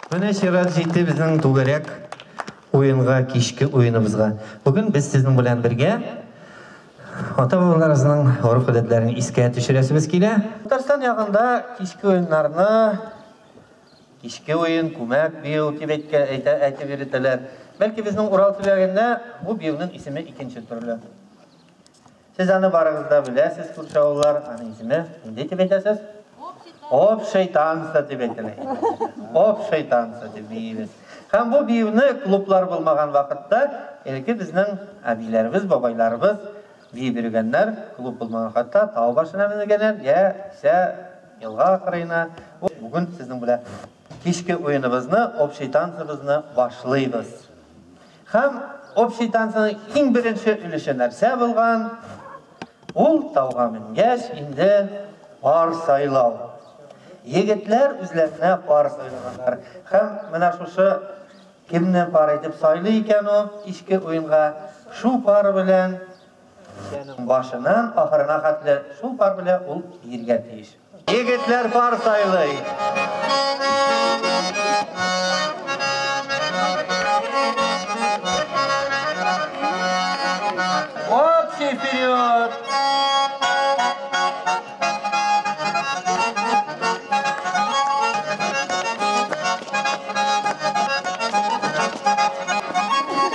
Менә чират җитте безнең түгәрәк уенга, кичке уеныбызга. Бүген без сезнең белән бергә ата-бабаларыбызның гореф-гадәтләрен искә төшерәсебез килә. Татарстан ягында кичке уеннарны кичке уен, күмәк бию дип әйткә, әйтә, әйтеп йөртәләр. Бәлки безнең Урал төбәгендә бу биюнең исеме икенче төрле. Сез аны барыгыз да беләсез, күрше авыллар, аның исеме нинди дип әйтәсез? Общий танцы дип әйтелә. Общий танцы дип биибез. Һәм бу биюне клублар булмаган вакытта элекке безнең әбиләребез, бабайларыбыз биеп йөргәннәр. Клуб булмаган вакытта тау башына менгәннәр, яисә елга кырыена. Бүген сезнең белән кичке уеныбызны, общий танцыбызны башлыйбыз. Һәм общий танцының иң беренче өлеше нәрсә булган? Ул тауга менгәч, инде пар сайлау. Егетләр үзләренә пар сайлаганнар. Һәм менә шушы кемне пар итеп сайлый икән ул кичке уенга, шул пар белән кичәнең башыннан ахырына хәтле шул пар белән ул биергә тиеш. Егетләр пар сайлый. Общий вперед!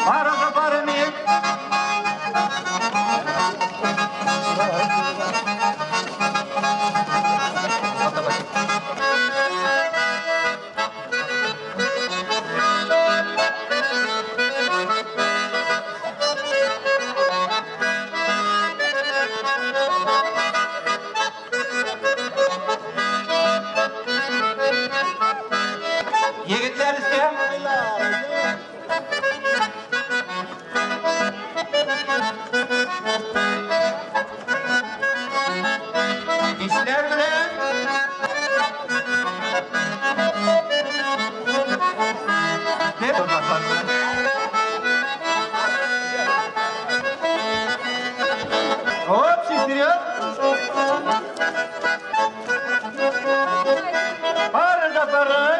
Пара за парами. Егетләр өскә. Кичләр белән. Общий вперед. Пара за парой.